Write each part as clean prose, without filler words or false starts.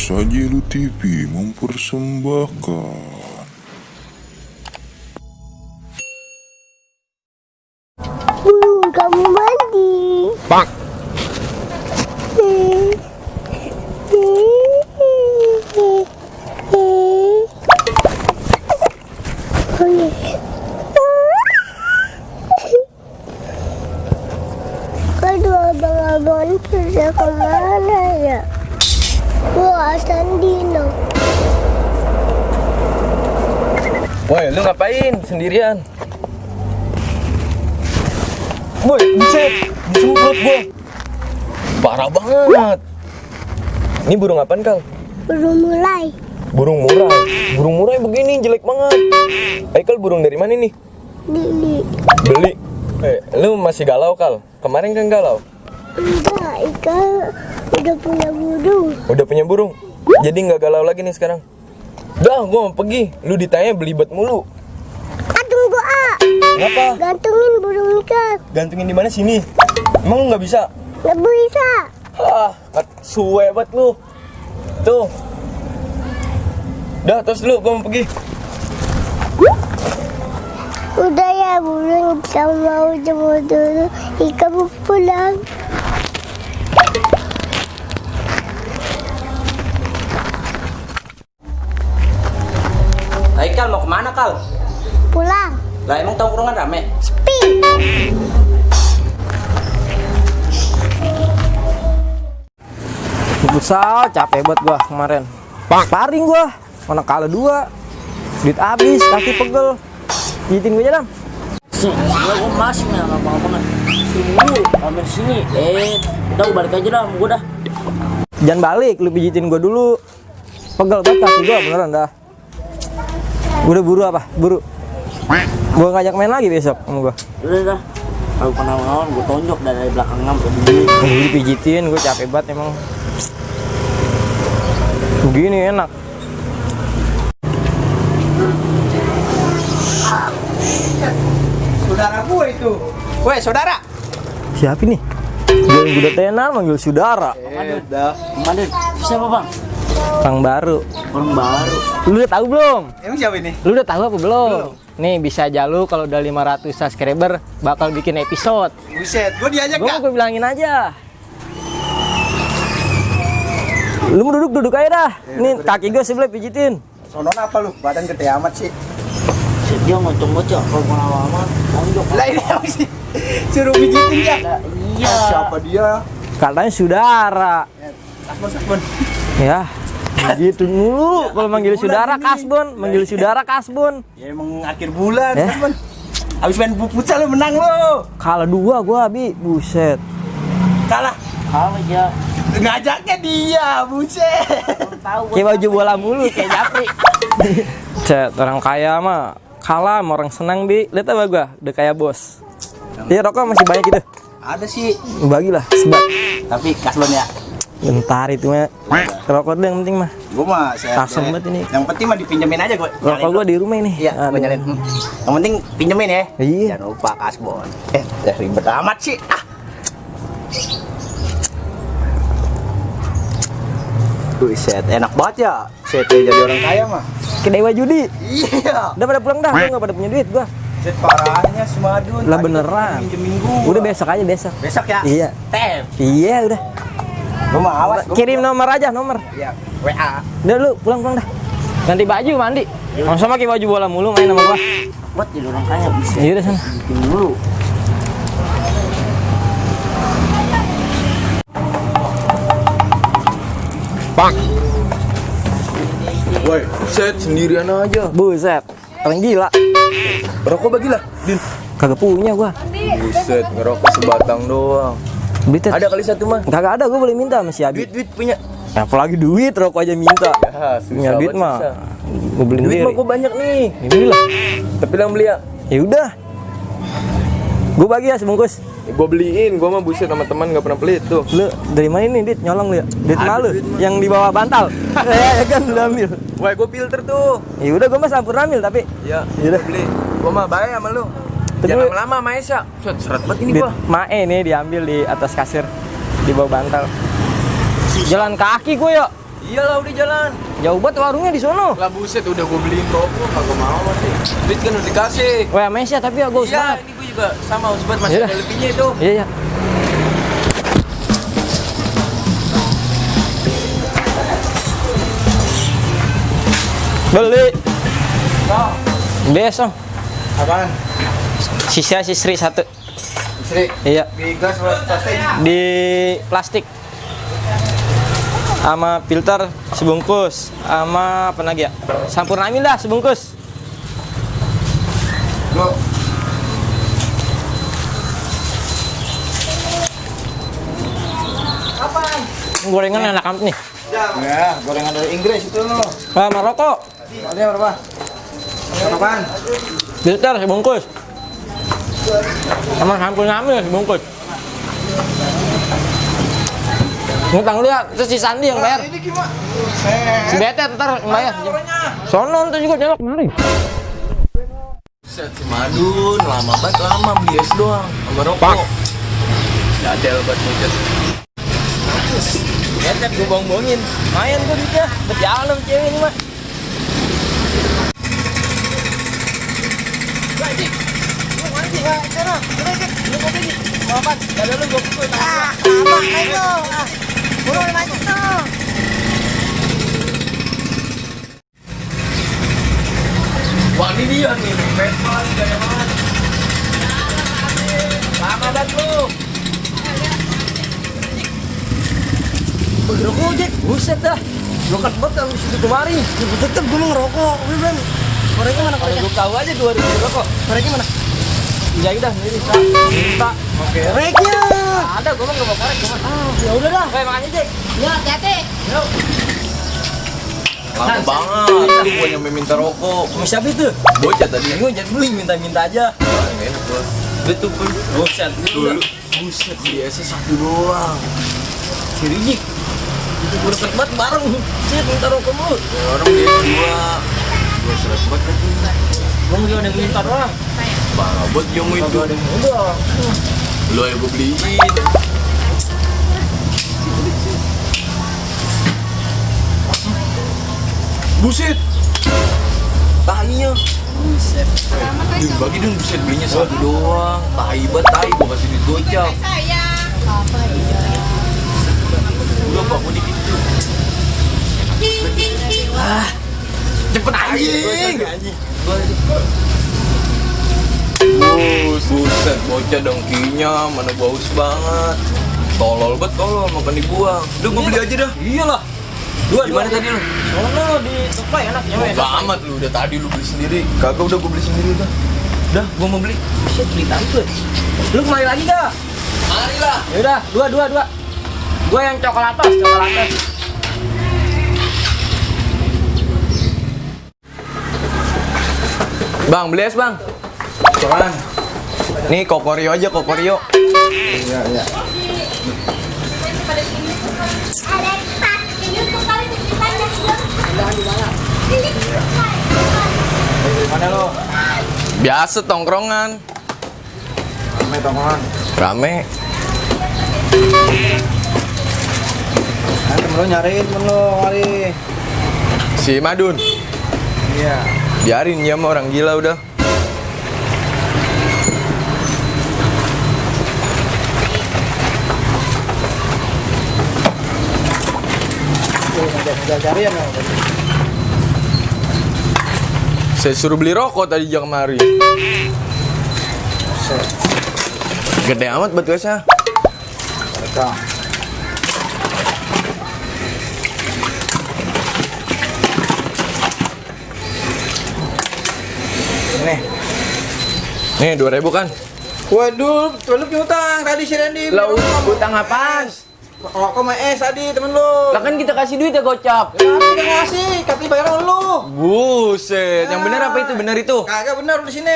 Sajilu TV mempersembahkan. Kamu mandi. Bang. Kedua abang-abang sudah kemana ya? Wah, Sandino. Woi, lu ngapain sendirian? Woi, buset, disemprot gua. Parah banget. Ini burung apaan, Kal? Belum mulai. Burung murai. Burung murai begini jelek banget. Kal, burung dari mana nih? Lili. Beli. Lu masih galau, Kal? Kemarin kan galau. Enggak, Ika udah punya burung. Udah punya burung. Jadi nggak galau lagi nih sekarang. Dah, gua mau pergi. Lu ditanya belibet mulu. Tunggu, Kenapa? gantungin burung Ika. Gantungin di mana sini? Emang lu nggak bisa? Nggak bisa. Suwe banget lu. Tuh. Dah, terus lu, gua mau pergi. Udah ya, burung bisa mau jemput dulu. Ika mau pulang. Kal, mau kemana, Kal? Pulang. Lah emang tongkrongan rame? Sepi. Futsal capek banget gua kemarin. Sparring gua, mana kalah 2. Duit habis, kaki pegel. Pijitin gua aja, Dam. Gua masih nggak mau banget. Sini dulu, ambil sini. Udah balik aja dah, gua dah. Jangan balik, lu pijitin gua dulu. Pegel banget kaki gua beneran dah. Gua udah buru apa? Buru. Gua ngajak main lagi besok sama gua. Udah. Kalau penawar gua tonjok dari belakang sampai begini. Gua dipijitin, gua capek banget emang. Begini enak. Saudara gue itu. Woi, saudara. Siapa nih? Dia udah tenar manggil saudara. Kemarin siapa, Bang? Orang baru. Orang baru. Lu udah tahu belum? Emang siapa ini? Lu udah tahu apa belum? Nih bisa aja lu kalau udah 500 subscriber bakal bikin episode. Buset, gue diajak Gue gak? mau bilangin aja. Lu mau duduk aja dah. Nih kaki gue sebelah pijitin. Sonon apa lu? Badan gede amat sih. Dia ngocok-ngocok kalau penawar tonjok. Lah ini apa sih? Suruh pijitin ya? Iya. Siapa dia? Katanya saudara. Kasbon. Ya. Gitu mulu kalau manggil saudara Kasbon, manggil saudara Kasbon. Ya emang akhir bulan, Eh? Kasbon. Habis main futsal lu menang lu. Kalah 2 gua Abi, buset. Kalah. Kalau aja Ngajaknya dia, buset. tahu Kayak baju bola mulu kayak Japri. Cet, orang kaya mah kalah sama orang senang, Bi. Lihat apa gua, udah kayak bos. Iya, rokok masih banyak gitu. Ada sih, Bagilah, sebat. tapi Kasbon ya. Bentar itu mah. Rokok dulu yang penting mah. Gue mah sehat. Tasem banget ini. Yang penting mah dipinjemin aja gue. Rokok gua di rumah ini. Iya, gue Aduh. nyalain. Yang penting pinjemin ya. Iya. Jangan lupa Kasbon. Ya ribet amat sih. Buset, enak banget ya. Set jadi orang kaya mah. Ke Dewa Judi. Iya. Udah pada pulang dah, gua enggak pada punya duit gua. Set parahnya Semadun. Lah Tadi beneran. pinjemin gua. Udah besok aja besok. Besok ya. Iya. Tem. Iya udah. Gua mah awas. Gua Kirim nomor aja, nomor. Iya. WA. Udah lu pulang dah. Ganti baju mandi. Masa pakai baju bola mulu main sama gua. buat jadi orang kaya bisa. Iya udah sana. Bikin dulu. Bang. Woi, set sendirian aja. Buset. Orang gila. Rokok bagilah, Din. Kagak punya gua. Buset, ngerokok sebatang doang. Duit Ada kali satu mah. kagak ada, gua boleh minta sama si Abi. Duit punya. Apalagi duit, rokok aja minta. Ya, Punya duit banget, mah. susah. Gua beliin Duit sendiri. mah gua banyak nih. Ya belilah. Tapi yang beli ya. Ya udah. Gua bagi ya sebungkus. Gua beliin, gua mah buset sama teman enggak pernah pelit tuh. Lu dari mana ini, Dit? Nyolong lu ya? Duit Ada malu duit mah. yang di bawah bantal. Ya kan lu ambil. Woi, gua filter tuh. Ya udah gua mah sampur ambil tapi Ya, Yaudah. beli. Gua mah baik sama lu. Tapi Jangan lu- lama-lama sama Esa. Seret banget ini Dit gua. Mae nih diambil di atas kasir di bawah bantal. Jalan kaki gua ya. Iyalah udah jalan. Jauh banget warungnya di sono. Lah buset udah gue beliin rokok kagak mau masih. Duit kan udah dikasih. Wah, Mesya tapi ya gue Iya, banget. ini gue juga sama haus banget masih Yaudah. ada lebihnya itu. Iya, iya. Beli. Besok. Apaan? Sisa sisri 1. Sri, Iya. di gelas plastik. Di plastik. Sama filter sebungkus. Sama apa lagi ya? Sampurna amin dah sebungkus. Lo, Gorengan enak amat nih. ya, gorengan dari Inggris itu lo. Ah, Maroko. Ada berapa? Apaan? Filter sebungkus. Sama sampurna amin sebungkus. Ngutang lu ya, itu si Sandi yang bayar. Ini gimana? Si Betet ntar yang bayar. Sono ntar juga nyolok kemari. Buset si Madun, lama banget lama beli es doang sama rokok. Jadel banget buset. Betet gue bohong-bohongin. Main gua duitnya, berjalan sama cewek ini mah. Wah ini dia nih, Vespa gaya banget. Lama banget lu. Ngerokok Jack, buset dah. Lokat banget kalau situ kemari. Tetep gue ngerokok, Bang. Koreknya mana Kalau gue tahu aja 2000 rokok. Koreknya mana? Iya udah, ini bisa. Minta. Oke. Koreknya. Ada, gue mah nggak mau korek, gue mah. Ya udah dah. Kayak makanya Jack. Ya, hati-hati. Yuk. Lama banget, lu gue nyampe minta rokok. Sama siapa itu? Bocah tadi. Gue jangan beli, minta-minta aja. Enak gua. Betul pun. Buset Dulu. Buset biasa satu doang. Si Rijik. Itu gue deket banget bareng. Cet, minta rokok mulu. Ya, orang dia dua. Gua seret banget kan. Gue juga ada yang minta doang. Parah buat yang itu. Ada yang udah. Lu yang gue beliin. Buset. Tahinya. Buset. Bagi dong buset belinya satu doang. Tahi banget tahi gua kasih duit gocap. Udah pak mau dikit tuh. Cepet anjing. Buset bocah dongkinya mana baus banget. Tolol banget kalau makan dibuang. Udah gua beli aja dah. Iyalah. Gimana tadi lu? Soalnya di Tupai enak ya. Bodo amat lu, udah tadi lu beli sendiri. Kagak udah gua beli sendiri dah. Dah, gua mau beli. Shit, beli tante. Lu kemari lagi dah. Mari lah. Ya udah, dua. Gua yang coklatos. Bang, beli es bang. Apaan? Nih kokorio aja, kokorio. Iya, iya. Mana lo? Biasa tongkrongan. Rame tongkrongan. Rame. Nah, temen lo nyariin temen lo kali. Si Madun. Iya. Biarin dia mah orang gila udah. Carian lo. Saya suruh beli rokok tadi jam kemari. Gede amat buat biasa. Rekam. Nih. Nih 2.000 kan? Waduh, lu utang tadi si Randy. Lah utang apaan? Rokok sama es tadi temen lu. Lah kan kita kasih duit ya gocap. Ya, tapi udah ngasih, tapi bayar lu. Buset, yang benar apa itu? Benar itu? Kagak benar di sini.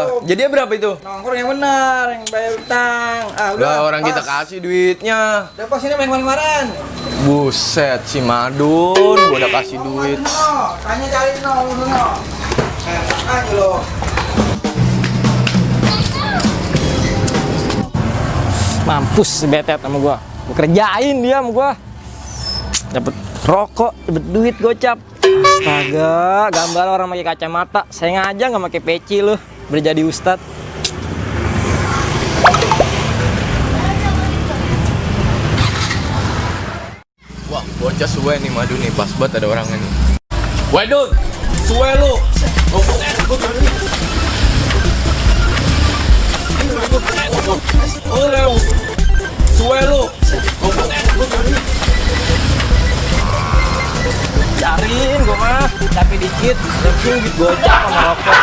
Lu Jadi berapa itu? nongkrong yang benar, yang bayar utang. Udah. Lah orang kita pas. kasih duitnya. Udah pas ini main kemarin. Buset, si Madun, gua udah kasih duit. Tanya cari lu dulu. Aja lo. Mampus betet sama gua. Gua kerjain dia sama gua. Dapet Rokok, debet duit gocap. Astaga, gambar orang pakai kacamata. Saya ngajak nggak pakai peci loh, berjadi ustad. Wah, bocah suwe nih madu nih, pas banget ada orangnya nih. Waduh, suwe lu. Oleh, suwe lu. Cariin gue mah, tapi dikit. Yang duit gocap sama rokok.